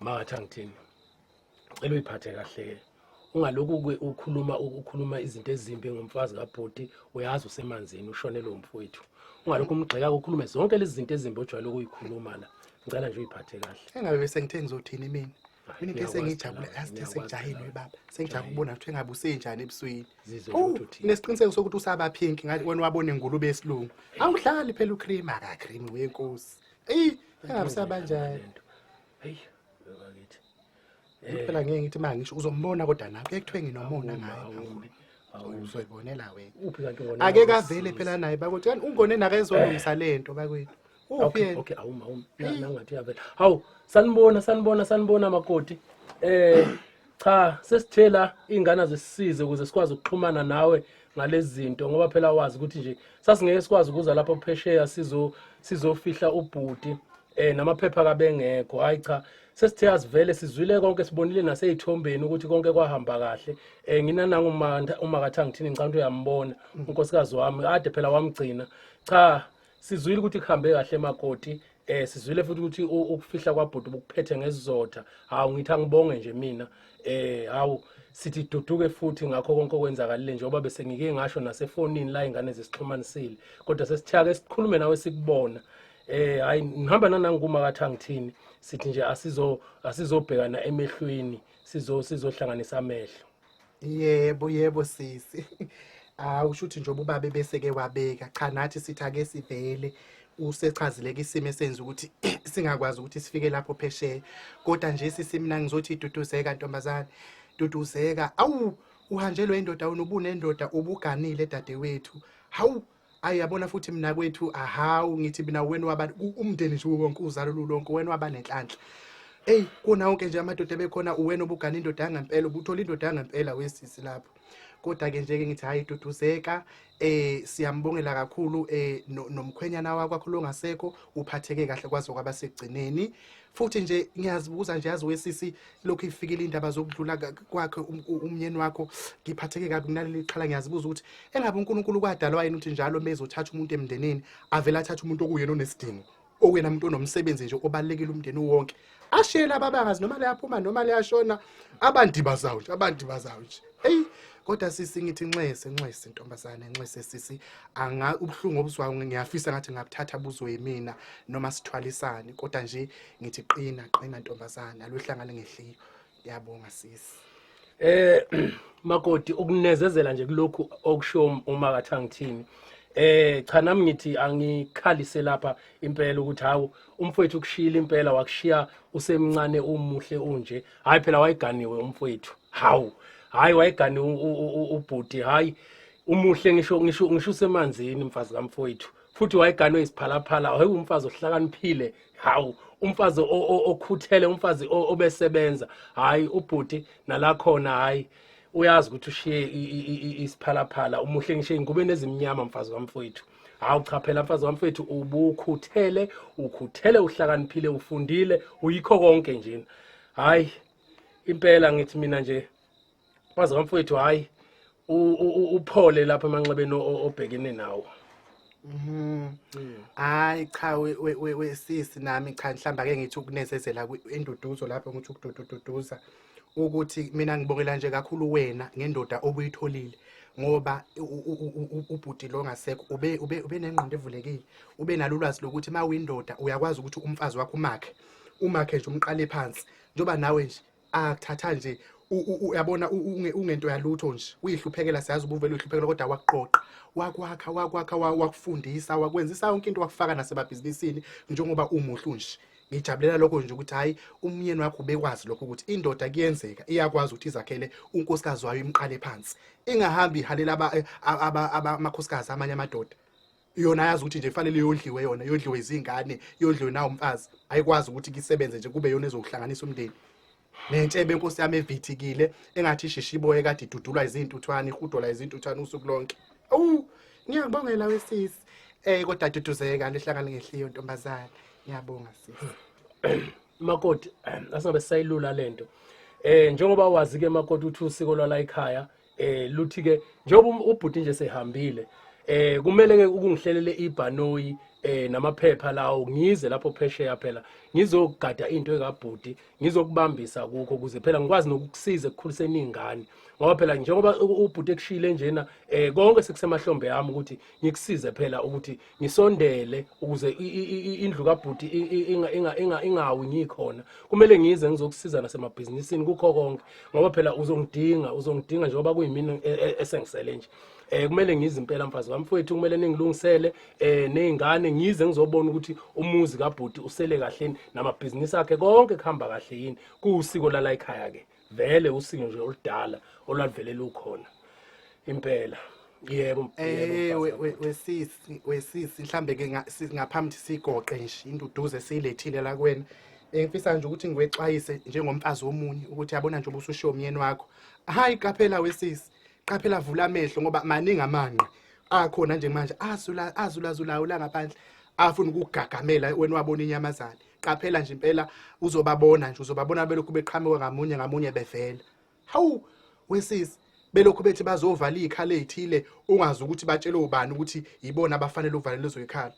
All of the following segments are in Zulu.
Makathi angithini. Cela uyiphathe kahle ke. Ungalokhu ke ukhuluma ukhuluma izinto ezimbi ngomfazi kabhuti, uyazi usemanzini ushonelwe umfowethu. Ungalokhu umgxeka ukhulume zonke lezi zinto ezimbi ojwayele ukuyikhuluma la. Ngicela nje uyiphathe kahle. Engabe bese ngithe ngizothini mina? Hayi, Mina into ngiyakwazi esengijabule phela, yazi ngiyakwazi sengijahile phela. baba. Sengijaha ukubona ukuthi engabe usenjani ebusweni. Zizwe Oh, ukuthi uthini. nesiqiniseko sokuthi usaba pink ngathi wena wabona ingulube yesilungu. Awudlali phela ucream aka cream wenkosi. Ey, engabe usaba njani? Hey, bakithi. Phela ngeke ngithi manje ngisho uzombona kodwa nawe kuye kuthiwe nginomona ngaye. Awumbi. Awumbi. Uzoyibonela wena. Uphi kanti ngona? Ake kavele phela naye bakwethu. Kanti ungone nakezolungisa lento bakwethu. Uphi Okay, yena? okay, awuma awuma. Nangathi uyavela. Hawu, sanibona, sanibona, sanibona makoti. Cha, sesithela ingane zisisize ukuze sikwazi ukuxhumana nawe ngalezi zinto ngoba phela wazi ukuthi nje sasingeke sikwazi ukuza lapho phesheya sizofihla ubhuti namaphepha kabengekho. Hayi cha, sesithe asivele sizwile konke, sibonile naseyithombeni ukuthi konke kwahamba kahle. Nginananga uma kaThangithini, ngicabanga ukuthi uyambona unkosikazi wami, kade phela wamgcina. Cha, sizwile ukuthi kuhambe kahle makoti. Sizwile futhi ukuthi ukufihla kwabhuti bukuphethe ngesizotha. Hawu, ngithi angibonge nje mina. Hawu, sithi duduke futhi ngakho konke okwenzakalile, njengoba bese ngike ngasho nasefonini la ingane zisixhumanisile, kodwa sesithe ake sikhulume nawe sikubona. Hayi, ngihamba nananguma kaThangithini, sithi nje asizobhekana emehlweni, sizohlanganisa amehlo. Yebo, yebo sisi. Ah, usho ukuthi njengoba ubaba bese ke wabeka, cha nathi sithi ake sivele usechazile ke isimo esenza ukuthi singakwazi ukuthi sifike lapho phesheya. Kodwa nje sisi mina ngizothi duduzeka ntombazane. Duduzeka. Awu, uhanjelwe indoda wena, ubunendoda ubuganile dadewethu. Hawu, ayi yabona futhi mina kwethu, ahawu ngithi mina wena waba umndeni nje wonke uzalo lulonke, wena waba nenhlanhla. Ey, kuna wonke nje amadoda ebekhona, uwena obugana indoda yangempela, ubuthola indoda yangempela wesisi lapho. Kodwa ke nje ke ngithi hayi duduzeka, siyambongela kakhulu nomkhwenyana wakwakho longasekho, uphatheke kahle kwaze kwaba sekugcineni. Futhi nje ngiyazibuza nje, yazi wesisi, lokhu ifikile indaba zokudlula kwakhe umnyeni wakho, ngiphatheke kabi kunaleli xhala. Ngiyazibuza ukuthi engabe uNkulunkulu kwadalwa yini ukuthi njalo mezothatha umuntu emndenini avele athathe umuntu okuyena onesidingo, okuyena umuntu onomsebenzi nje obalulekile umndeni wonke, ashiye laba abangazi noma liyaphuma noma liyashona, abandiba zawo nje, abandiba zawo nje. Hey, kodwa sisi ngithi nxese, nxese ntombazane, nxese sisi, anga ubuhlungu obuzwayo ngiyafisa ngathi ngabuthatha buzwe yimina noma sithwalisane, kodwa nje ngithi qina, qina ntombazane, aluhlangane ngehliyo. Ngiyabonga sisi. Makoti, ukunezezela nje kulokhu okusho uma kaThangithini. Cha, nami ngithi angikhalise lapha impela ukuthi hawu, umfowethu ukushiyile impela, wakushiya usemncane, umuhle unje. Hayi phela wayeganiwe umfowethu. Hawu, hayi wayeganiwe ubhuti, hayi umuhle ngisho usemanzini mfazi kamfowethu. Futhi wayeganwe isiphalaphala, hayi umfazi ohlakaniphile, hawu umfazi okhuthele, umfazi obesebenza. Hayi ubhuti nalakhona, hayi uyazi ukuthi ushiye isiphalaphala, umuhle ngisho ingubeni ezimnyama mfazi kamfowethu. Hawu cha phela mfazi kamfowethu, ubukhuthele, ukhuthele, uhlakaniphile, ufundile, uyikho konke nje. Hayi impela ngithi mina nje mfazi kamfowethu, hayi uphole lapha emanxebeni obhekene nawo. Hayi cha we sisi, nami cha mhlamba ake ngithi ukunezezela induduzo lapho, ngithi ukudududuza ukuthi mina ngibongela nje kakhulu wena ngendoda obuyitholile, ngoba ubhuti lo ngasekho ube nengqondo evulekile, ube nalo ulwazi lokuthi uma uyindoda uyakwazi ukuthi umfazi wakho umakhe nje umqale phansi, njengoba nawe nje akuthatha nje uyabona ungento yalutho nje, uyihluphekela, siyazi ubuvele uyihluphekela, kodwa wakuqoqa, wakwakha, wakwakha, wakufundisa, wakwenzisa yonke into, wakufaka nasemabhizinisini njengoba umuhle nje. Ngijabulela lokho nje ukuthi hayi umyeni wakho ubekwazi lokho ukuthi indoda kuyenzeka iyakwazi ukuthi izakhele unkosikazi wayo, imqale phansi, ingahambi ihalela amakhosikazi amanye amadoda. Yona yazi ukuthi nje kufanele yondliwe yona, yondliwe izingane, yondliwe nawo umfazi, ayikwazi ukuthi kisebenze nje kube yona ezokuhlanganisa umndeni. Nentshebe enkosi yami evithikile engathi isheshe iboye kade idudulwa izintuthwane, ihudola izintuthwane usuku lonke. Awu, ngiyakubongela wesisi. Kodwa duduzeka, lihlangane ngehliyo ntombazane. Ngiyabonga sisi. Makoti, asingabe sisayilula lento. Njengoba wazi ke makoti uthi usiko lwala ekhaya luthi ke njengoba ubhuti nje sehambile, kumele ke ukungihlelele ibhanoyi Namaphepha lawo ngize lapho phesheya phela ngizogada into ekabhuti, ngizokubambisa kukho ukuze phela ngikwazi nokukusiza ekukhuliseni iy'ngane, ngoba phela njengoba ubhuti ekushiyile njena konke sekusemahlombe yami ukuthi ngikusize phela ukuthi ngisondele ukuze indlu kabhuti ingawi ngikhona. Kumele ngize ngizokusiza nasemabhizinisini kukho konke, ngoba phela uzongidinga njengoba kuyimina esengisele nje. Kumele ngize impela mfazi wami, mfowethu, kumele ningilungisele nezingane, ngize ngizobona ukuthi umuzi kabhuti usele kahle namabhizinisi akhe konke kuhamba kahle yini. Kuwusiko lala ekhaya ke vele, usiko nje oludala olwaluvele lukhona impela. Yebo. Yebo, wesisi, mhlambe ke ngaphambi sigoqe nje induduzo esiyilethile la kuwena, bengifisa nje ukuthi ngiwexwayise njengomfazi womunye ukuthi yabona nje ubusushiwo umyeni wakho, hayi qaphela wesisi, qaphela, vula amehlo, ngoba maningi amanqe akhona nje manje azula azulazulayo la ngaphandle afuna ukugagamela wena wabona inyamazane. Qaphela nje impela, uzobabona nje, uzobabona belokhu beqhamuka ngamunye ngamunye bevela. Hawu wesisi, belokhu bethi bazovala iy'khala ey'thile, ungazi ukuthi batshele ubani ukuthi yibona abafanele ukuvala lezo y'khala.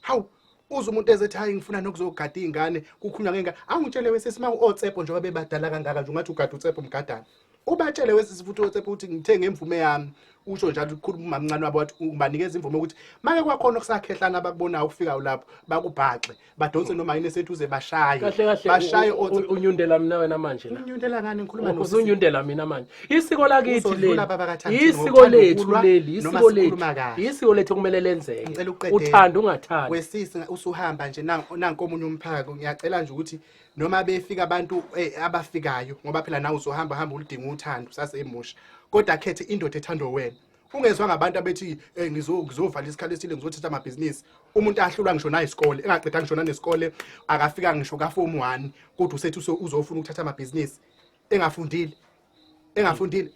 Hawu, uze umuntu ezethi hayi ngifuna nokuzogada iy'ngane, kukhulunywa ngengane. Angitshele wesisi, uma oTshepo njengoba bebadala kangaka nje, ungathi ugada uTshepo umgadane, ubatshele wesisi futhi oTshepo ukuthi ngithe ngemvume yami, usho njalo ukukhuluma umamncane wabo, wathi ubanikeza imvume ukuthi make kwakhona okusakhehlana abakubonayo ukufikayo lapho bakubhaxe, badonse noma yini eseduze, bashaye. Kahle kahle bashaye. Unyundela mina wena manje la? Unyundela ngani? Ngikhuluma nosisi. Usunyundela mina manje. Isiko lakithi leli. Uzodlula baba kaThandi Isiko ngokuthanda lethu ukulwa leli, noma isiko lethu. sikhuluma kahle. Isiko lethu kumele lenzeke. Ngicela ukuqedela. Uthanda ungathandi. Wesisi, usuhamba nje nanko omunye umphako, ngiyacela nje ukuthi noma befika abantu abafikayo, ngoba phela nawe uzohamba hamba ulidinga uthando usasemusha, kodwa khethe indoda ethandwa wena. Ungezwa ngabantu abethi ngizovala isikhala esithile, ngizothatha amabhizinisi. Umuntu ahlulwa ngisho nayisikole, engaqeda ngisho nanesikole, akafika ngisho ka-form 1, kodwa usethi uzofuna ukuthatha amabhizinisi engafundile, engafundile.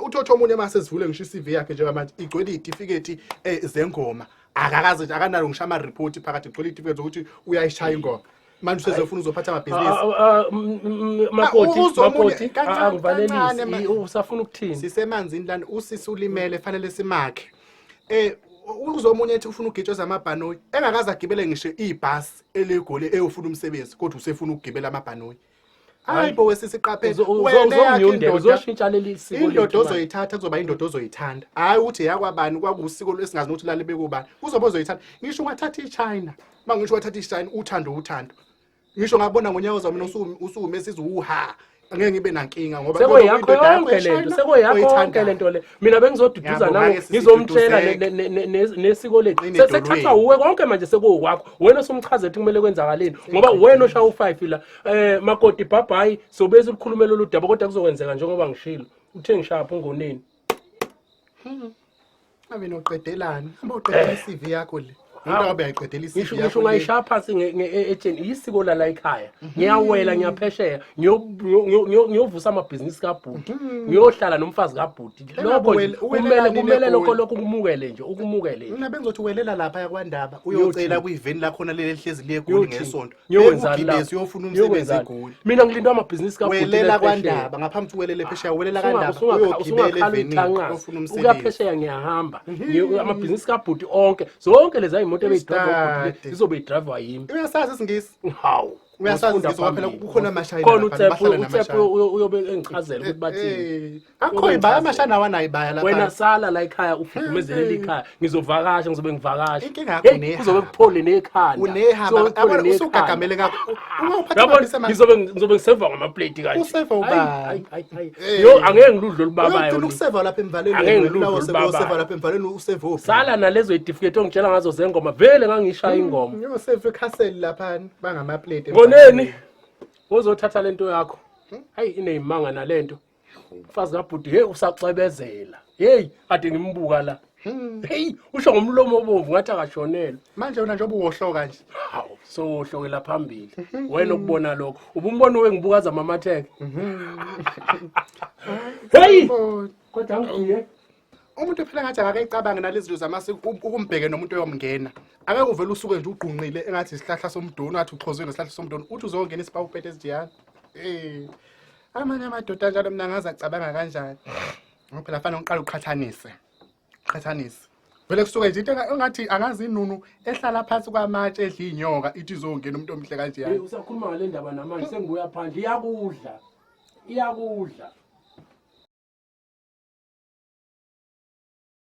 Uthotha omunye mase sivule ngisho i-CV yakhe njengamanje igcwele iy'tifiketi zengoma, akakaze nje, akanalo ngisho ama-report phakathi, igcwele iy'tifiketi zokuthi uyayishaya ingoma, manje usezofuna uzophatha amabhizinisi. Makoti, Uzomunye- makoti, kancane, angivalelisi. kancane, Usafuna ukuthini? Sisemanzini lana, usisi ulimele, fanele simakhe. Uzomunye ethi ufuna ugitsheza amabhanoyi, engakaze agibele ngisho ibhasi elegoli eyofuna umsebenzi, kodwa usefuna ukugibela amabhanoyi. Hayi bo wesisi, qaphela. Wena eyakho Uzonginyundela, indoda, uzoshintsha leli siko indoda lethu manje. ozoyithatha kuzoba indoda ozoyithanda, hhayi ukuthi eyakwabani, kwakusiko esingazi nokuthi lale bekubani, kuzobe ozoyithanda. Ngisho ungathatha iChina, uma ngisho wathatha iChina, uthando uthando, ngisho ngabona ngonyaka ozayo mina usume sithi uha, angeke ngibe nankinga ngoba Sekuyakho indoda yakho yonke lento, eShayina sekuyakho yonke oyithandayo. lento le. Mina bengizoduduza Ngiyabonga nawe, ke sisi, ngizomtshela duduzeke. nesiko lethu. Qina Sekuthathwa edolweni. uwe konke manje, sekuwokwakho. Wena osumchaze ukuthi kumele kwenzakaleni, ngoba wena oshaya u5 la. Makoti, bye bye, sobese ukukhulumela lolu daba, kodwa kuzokwenzeka njengoba ngishilo. Uthe ngishapha ungoneni. Ave noqedelani, hamba uqedela i-CV yakho le. Umuntu akabe ayiqedela i-CV Ngisho yakho ngisho le. ungayishaya phansi etsheni, isiko lala ekhaya. Ngiyawela ngiyaphesheya, ngiyovusa amabhizinisi kabhuti, ngiyohlala nomfazi kabhuti. Lokho nje Engabe kumele uwelelani kumele neGoli? lokho kumukele nje, ukumukele nje. Mina bengizothi welela lapha kwaNdaba, uyocela kuyiveni lakhona leli elihlezi liye eGoli Ngiyothini? ngesonto. Ngiyokwenzani Bekugibeze lapho? uyofuna umsebenzi Ngiyokwenzani? eGoli. Mina ngilindwa amabhizinisi kabhuti Welela le phesheya. kwaNdaba, ngaphambi ukuthi uwelele phesheya, welela kwaNdaba uyogibela Usungakhala evenini uyithanqaza. uyofuna umsebenzi. Ukuya phesheya ngiyahamba. Amabhizinisi kabhuti onke, zonke lezi imoto ebeyidrayiva ubhuti Isitade. zizobe idrayiva yimi. Uyasazi isiNgisi? Hawu. Uyasazi Ngifunda isiNgisi ngoba phela phambili. kukhona amaShayina Khona lapha, uTshepo, bahlala uTshepo namaShayina. uyobe engichazela ukuthi bathini. Akukho ibaya, amaShayina awanayo ibaya lapha. Wena sala la ekhaya ufudumezele ekhaya. Ngizovakasha, ngizobe ngivakasha. Inkinga yakho Hey, unehaba. kuzobe kuphole nekhanda. Unehaba, Kuzobe kuphole yabona nekhanda. usugagamele kakho. Uma uphatha Yabona amabhisi ama- ngizobe ngiseva ngamaplate kanje. Useva ubani? Hayi, hayi, hayi. Yo, angeke ngiludle olubabayo. Uyogcina ukuseva lapha emvalweni. Angeke ngiludle Lawo olubabayo. useva lapha emvalweni, useva uphi? Sala nalezo itifiketi ongitshela ngazo zengoma, vele ngangishaya ingoma. Uyoseva eCastle lapha bangamaplate. Ngoneni? Uzothatha lento yakho. Hayi, ineyimanga nalento. Mfazi kabhuti, hey, usaxebezela. Hey, kade ngimbuka la. Hey, usho ngomlomo obomvu ngathi akashonelwe. Manje wena njengoba uwohloka nje. Hawu, sohlokela phambili. Wena ukubona lokho. Ubumbona wengibukaza mamatheke. Hey! Kodwa ngiye. Umuntu phela ngathi akakayicabangi nalezi zinto zamasiko, ukumbheke nomuntu oyomngena. Angeke uvele usuke nje ugqunqile engathi isihlahla somdoni, ngathi uxhozwe ngesihlahla somdoni, uthi uzongena isipawupete esijiyana. Amanye amadoda anjalo mina ngaze acabanga kanjani. Ngoba phela fanele uqale uqhathanise. Uqhathanise. Vele kusuke nje into engathi angazi inunu ehlala phansi kwamatshe edla inyoka ithi izongena umuntu omhle kanje. Hey, usakhuluma ngale ndaba namanje sengibuya phandle iyakudla. Iyakudla.